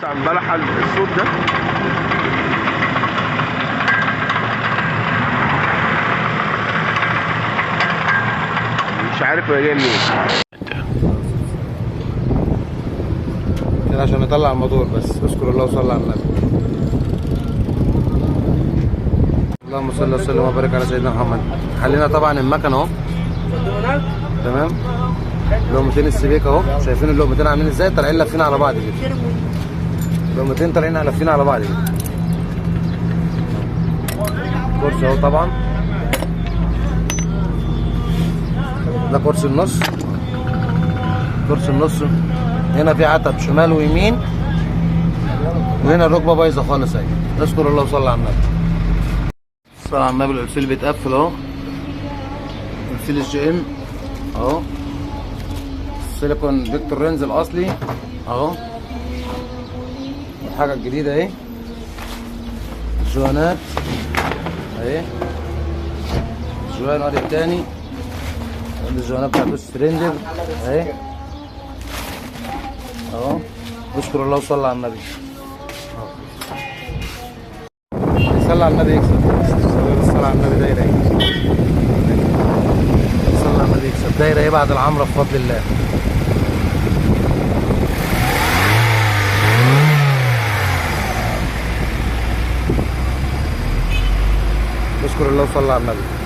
عم بلحق الصوت ده. مش عارف هي جاية منين كده عشان نطلع الموتور بس. اذكر الله وصلى على النبي. اللهم صل وسلم وبارك على سيدنا محمد. حلينا طبعا المكنه اهو، تمام. لقمتين السبيك اهو، شايفين اللقمتين عاملين ازاي؟ طالعين لافين على بعض كده، لقمتين طالعين لافين على بعض كده. كرسي اهو طبعا، ده كرسي النص، كرسي النص هنا في عتب شمال ويمين، وهنا الركبة بايظة خالص اهي. نذكر الله وصلى على النبي. صلى على النبي. الفيل بيتقفل اهو، الفيل الجي ام اهو، سيليكون فيكتور رينز الاصلي اهو، الحاجة الجديدة اهي، الجوانات اهي، الجوان ادي التاني، ادي الجوانات بتاعت السرندر اهي اهو. اشكر الله وصلى على النبي. صلى على النبي يكسب، صلى على النبي دايرة اهي، صلى على النبي يكسب دايرة ايه بعد العمرة بفضل الله. اشكر الله وصلى على النبي.